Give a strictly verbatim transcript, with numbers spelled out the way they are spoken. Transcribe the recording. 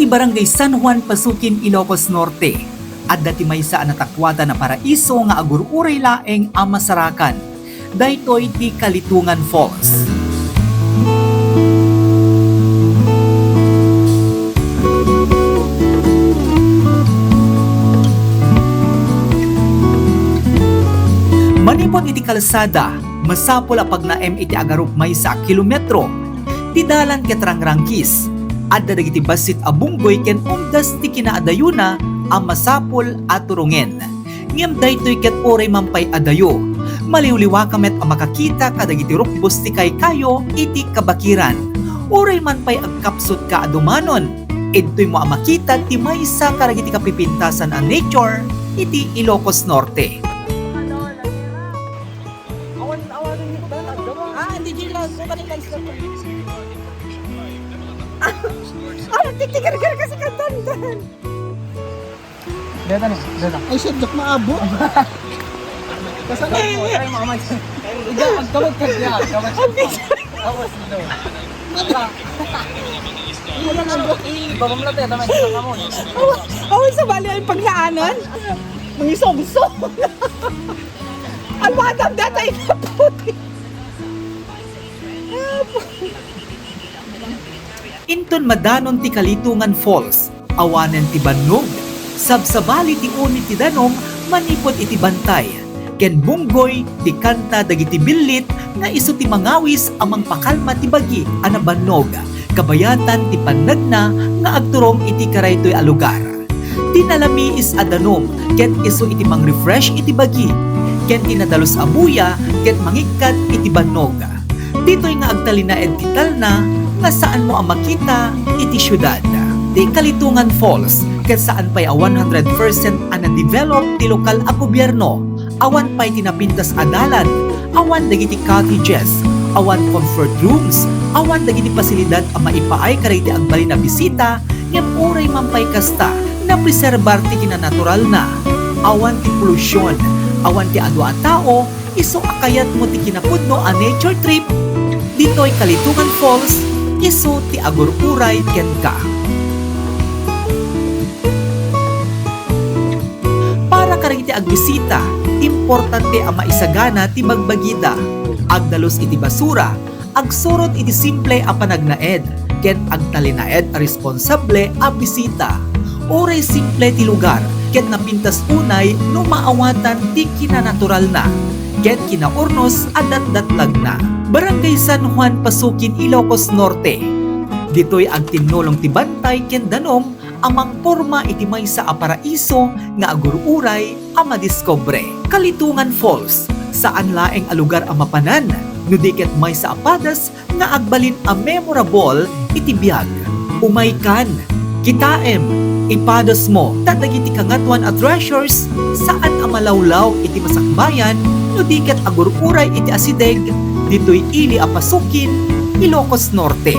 Barangay San Juan, Pasukin, Ilocos Norte. Adda ti maysa a natakuadan a paraiso nga agur-uray laeng a masarakan. Daytoy ti Kalitungan Falls. Manipud iti kalsada, masapul a pagnaem iti agarup maysa a kilometro. Ti dalan ket rangrangkis. Adda dagiti bassit a bunggoy ken umdas ti kinaadayona a masapul a turongen. Ngem daytoy ket uray man pay adayo. Maliwliwaka met a makakita kadagiti rukbos ti kaykayo iti kabakiran. Uray man pay agkapsutka a dumanon, idtoymo a makita ti maysa kadagiti kapipintasan a nature iti Ilocos Norte. Awan, awan yung higdan, agdama. Ah, hindi dyan lang. Bukan yung landscape. Ah, nagtitigargar kasi ka dandan. Deta na, deta. Ay, shit, dak maabo. Kasama mo, try mo, kamay. Ikaw, agkamay ka diyan, agkamay. Ang picture. Tapos, ito. Wala. Wala lang, bro. Eh, babam lang tayo, tamay sa kamay. Awan, awan sa bali ay paglaanan. Mangisogso. Alwadang data inapoy. Inton madanon ti Kalitungan Falls, awanen ti bannog, sabsabali ti uni ti danum manipud iti bantay, ken bunggoy ti kanta dagiti billit nga isu ti mangawis a mangpakalma ti bagi a nabannog, kabayatan ti pannagna nga agturong iti karaytoy a lugar. Ti nalamiis a danum ket isu iti mang-refresh iti bagi, ken ti nadalus a buya ket mangikkat iti bannog. Ditoy nga agtalinaed ti talna nga saanmo a makita iti siudad. Ti Kalitungan Falls ket saan pay a one hundred percent a na-develop ti lokal a gobierno. Awan pay ti napintas a dalan, awan dagiti cottages, awan comfort rooms, awan dagiti pasilidad a maipaay kadagiti agbalin a bisita, ngem uray man pay kasta, napreserbar ti kinanaturalna. Awan ti polusyon, awan ti adu a tao, isu a kayatmo ti kinapudno a nature trip, ditoy Kalitungan Falls, isu ti agur-uray kenka. Para kadagiti agbisita, importante a maisagana ti bagbagida. Agdalus iti basura, agsurot iti simple a panagnaed, ken agtalinaed a responsable a bisita. Uray simple ti lugar, ket napintas unay no maawatan ti kinanaturalna, ket kinaurnos a datdatlagna. Barangay San Juan, Pasukin, Ilocos Norte. Ditoy agtinnulong ti bantay ken danum a mangporma iti maysa a paraiso nga agur-uray a madiskubre. Kalitungan Falls, saan laeng a lugar a mapanan, no di ket maysa a padas nga agbalin a memorable iti biag. Umaykan, kitaem, ipadasmo, ta dagiti kangatoan a treasures saan a malawlaw iti masakbayan no di ket agur-uray iti asideg ditoy ili a Pasukin, Ilocos Norte.